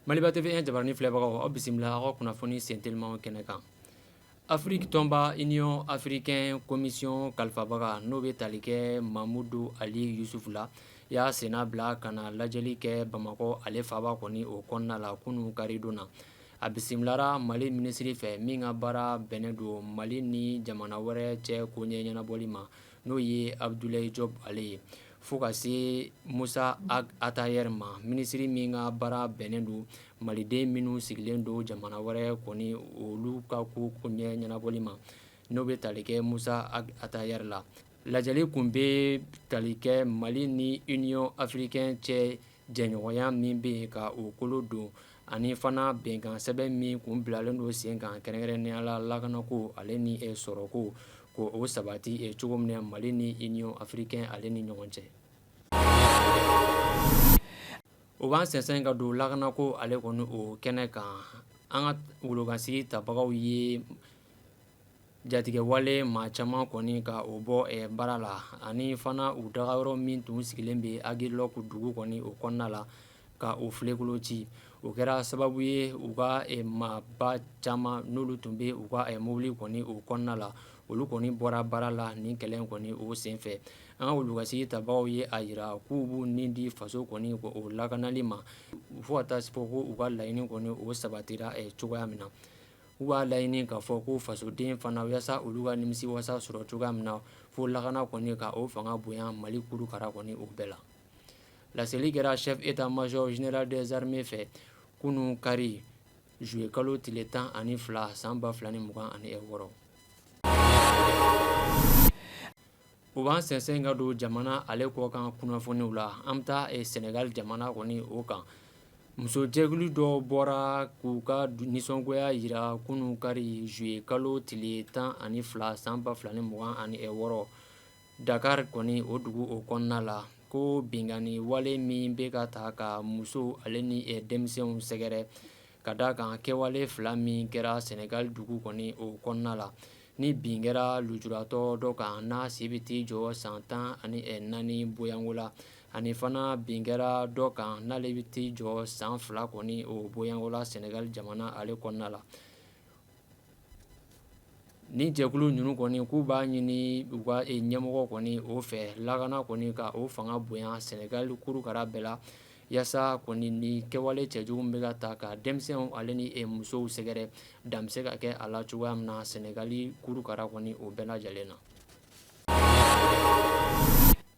Maliba TV jabarani filɛbagaw, aw bisimila aw ka kunnafoni sentelimaw kɛnɛ kan. Afiriki tɔnba, Union africaine commission kalifabaga, n'o bɛ tali kɛ Mamudu Ali Yusufu la, y'a senna bila ka na lajɛli kɛ Bamakɔ, ale faaba kɔni o kɔnɔna la kunun karidon na. A bisimilara Mali minisiri fɛ min ka baara bɛnnen don Mali ni jamana wɛrɛ cɛ koɲɛ ɲɛnabɔli ma, n'o ye Abudulayi Jɔpu ale ye, fo ka se Musa Ag Atayɛri ma, minisiri min ka baara bɛnnen don Maliden minnu sigilen don jamana wɛrɛ kɔni olu ka ko ɲɛ ɲɛnabɔli ma, n'o bɛ tali kɛ Musa Ag Atayɛri la. Lajɛli kun bɛ tali kɛ Mali ni Union africaine cɛ jɛɲɔgɔnya min bɛ yen ka o kolo don, ani fana bɛnkan sɛbɛn min kun bilalen don sen kan, kɛrɛnkɛrɛnnenya la lakanako ale ni sɔrɔko, ko o sabati cogo min na Mali ni Union africaine ale ni ɲɔgɔn cɛ. O b'an sɛnsɛn ka don lakanako ale kɔni o kɛnɛ kan. An ka wolokansigi tabagaw ye jatigɛwale maa caman kɔni ka o bɔ baara la, ani fana u dagayɔrɔ min tun sigilen bɛ Agilɔku dugu kɔni o kɔnɔna la, ka o filenkolon ci. O kɛra sababu ye u ka maaba caman, n'olu tun bɛ u ka mobili kɔni o kɔnɔna la, olu kɔni bɔra baara la nin kɛlɛ kɔni o senfɛ. An ka wulukasigi tabagaw ye a jira k'u b'u ni di faso kɔni o lakanali ma, fo ka taa fɔ ko u ka laɲini kɔni o sabatira cogoya min na. U b'a laɲini k'a fɔ ko fasoden fana, walasa olu ka nimisiwasa sɔrɔ cogoya min na, fo lakana kɔni ka o fanga bonya Mali kurukara kɔni o bɛɛ la. Laseli kɛra chef état-major général des armées fɛ kunun kari juillet kalo tile 12 san 2026. O b'an sɛnsɛn ka don jamana ale kɔkan kunnafoniw la. An bɛ taa Senegal jamana kɔni o kan. Musojɛkulu dɔ bɔra k'u ka nisɔngoya jira kunun kari juillet kalo tile 12 san 2026 Dakar kɔni o dugu o kɔnɔna la, ko binkanni wale min bɛ ka ta ka musow ale ni denmisɛnw sɛgɛrɛ, ka da kan kɛwale fila min kɛra Senegal dugu kɔni o kɔnɔna la, ni bin kɛra lujuratɔ dɔ kan n'a si bɛ t'i jɔ san 14 bɔɲɔgɔnko la, ani fana bin kɛra dɔ kan n'ale bɛ t'i jɔ san 2 kɔni o bɔɲɔgɔnko la Senegal jamana ale kɔnɔna la. Ni jɛkulu ninnu kɔni k'u b'a ɲini u ka ɲɛmɔgɔ kɔni o fɛ, lakana kɔni ka o fanga bonya Senegal kurukara bɛɛ la, yaasa kɔni ni kɛwale cɛjugu bɛ ka ta ka denmisɛnw ale ni musow sɛgɛrɛ, dan bɛ se ka kɛ a la cogoya min na Senegal kurukara kɔni o bɛɛ lajɛlen na.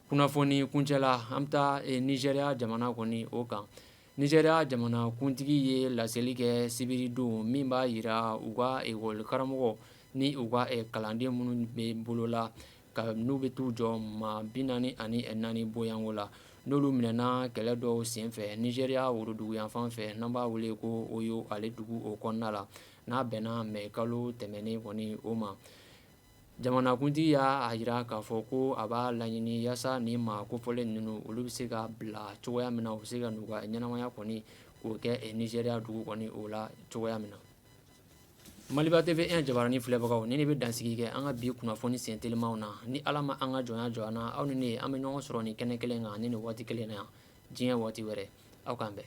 Kunnafoni kuncɛ la, an bɛ taa Nizeriya jamana kɔni o kan. Nizeriya jamanakuntigi ye laseli kɛ sibiridon min b'a jira u ka ekɔli karamɔgɔ ni u ka kalanden minnu bɛ bolo la, ka n'u bɛ t'u jɔ maa 44 bɔɲɔgɔnko la, n'olu minɛna kɛlɛ dɔw senfɛ Nizeriya woroduguyanfan fɛ, n'an b'a wele ko Oyo ale dugu o kɔnɔna la, n'a bɛnna mɛ kalo tɛmɛnen kɔni o ma. Jamanakuntigi y'a jira k'a fɔ ko a b'a laɲini yaasa ni maa kofɔlen ninnu, olu bɛ se ka bila cogoya min na, u bɛ se ka n'u ka ɲɛnamaya kɔni k'o kɛ Nizeriya dugu kɔni o la cogoya min na. Maliba TV 1 jabarani filɛbagaw, ni ne bɛ dansigi kɛ an ka bi kunnafoni sen telimanw na. Ni Ala ma an ka jɔnya jɔ an na, aw ni ne, an bɛ ɲɔgɔn sɔrɔ nin kɛnɛ kelen kan ni nin waati kelen na yan diɲɛ waati wɛrɛ. Aw k'an bɛn.